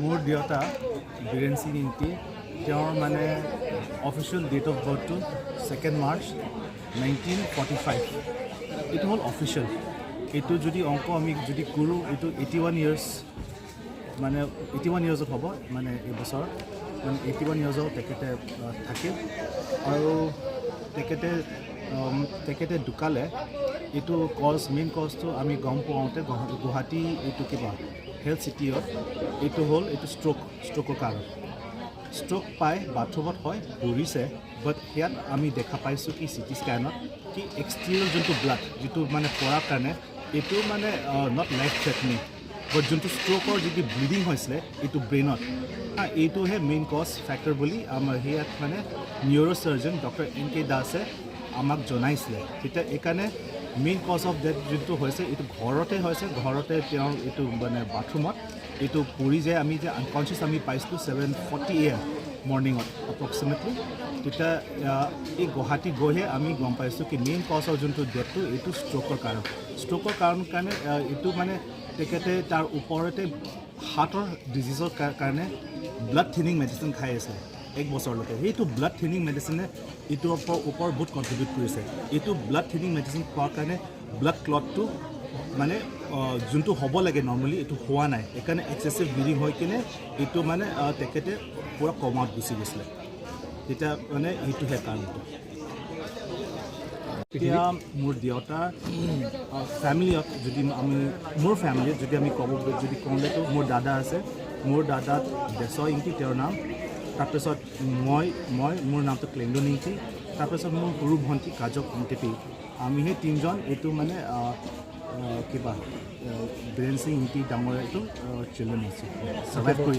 মোৰ দেউতা বীৰেণ সিং ইংতি, তেওঁৰ মানে অফিচিয়েল ডেট অফ বাৰ্থটো 2 মাৰ্চ 1945। এইটো হ'ল অফিচিয়েল। এইটো যদি অংক আমি যদি কৰোঁ, এইটো 81 ইয়াৰ্ছ, মানে 81 ইয়াৰ্ছত হ'ব। মানে এইবছৰ মানে 81 ইয়াৰ্ছত তেখেতে থাকিল। আৰু তেখেতে ঢুকালে। এইটো কজ, মেইন কজটো আমি গম পাওঁতে গুৱাহাটী এইটো কিবা হেল্থ চিটিত এইটো হ'ল, এইটো ষ্ট্ৰ'কৰ কাৰণ। ষ্ট্ৰ'ক পাই বাথৰুমত হয় পৰিছে। বাট ইয়াত আমি দেখা পাইছোঁ কি চিটি স্কেনত কি এক্সটেৰিয়ৰ যোনটো ব্লাড যিটো মানে পৰাৰ কাৰণে এইটো মানে not life threatening, বাট যোনটো ষ্ট্ৰ'কৰ যিটো ব্লিডিং হৈছিলে এইটো ব্ৰেইনত, হা, এইটোহে মেইন কজ ফেক্টৰ বুলি আমাৰ ইয়াত মানে neuro' surgeon doctor N K দাসে আমাক জনাইছিলে তেতিয়া। এইকাৰণে মেইন কজ অফ ডেথ যোনটো হৈছে, এইটো ঘৰতে হৈছে। ঘৰতে তেওঁৰ এইটো মানে বাথৰুমত এইটো পৰি যায়। আমি যে আনকনচিয়াছ আমি পাইছিলোঁ 7:40 a.m. মৰ্ণিঙত এপ্ৰক্সিমেটলি। তেতিয়া এই গুৱাহাটী গৈহে আমি গম পাইছোঁ কি মেইন কজ অফ যোনটো ডেথটো, এইটো ষ্ট্ৰ'কৰ কাৰণ। ষ্ট্ৰ'কৰ কাৰণে এইটো মানে তেখেতে তাৰ ওপৰতে হাৰ্টৰ ডিজিজৰ কাৰণে ব্লাড থিনিং মেডিচিন খাই আছিলে এক বছৰলৈকে। সেইটো ব্লাড থিনিং মেডিচিনে এইটোৰ ওপৰত বহুত কণ্ট্ৰিবিউট কৰিছে। এইটো ব্লাড থিনিং মেডিচিন খোৱাৰ কাৰণে ব্লাড ক্লটটো মানে যোনটো হ'ব লাগে নৰ্মেলি, এইটো হোৱা নাই। সেইকাৰণে এক্সেচিভ ব্লিডিং হৈ কিনে এইটো মানে তেখেতে পূৰা কমাত গুচি গৈছিলে তেতিয়া। মানে এইটোহে কাৰণটো। এতিয়া মোৰ দেউতাৰ ফেমিলিত যদি আমি, মোৰ ফেমিলিত যদি আমি ক'ব যদি কওঁতেতো মোৰ দাদা আছে। মোৰ দাদা দেশ ইংতি তেওঁৰ নাম। তাৰপিছত মই মোৰ নামটো ক্লেণ্ডন ইংতি। তাৰপিছত মোৰ সৰু ভণ্টি কাজক ইংতিপি। আমি সেই তিনিজন এইটো মানে কিবা বীৰেণ সিং ইংতি ডাঙৰ এইটো চিলড্ৰেন আছে, ছাৰ্ভাইভ কৰি।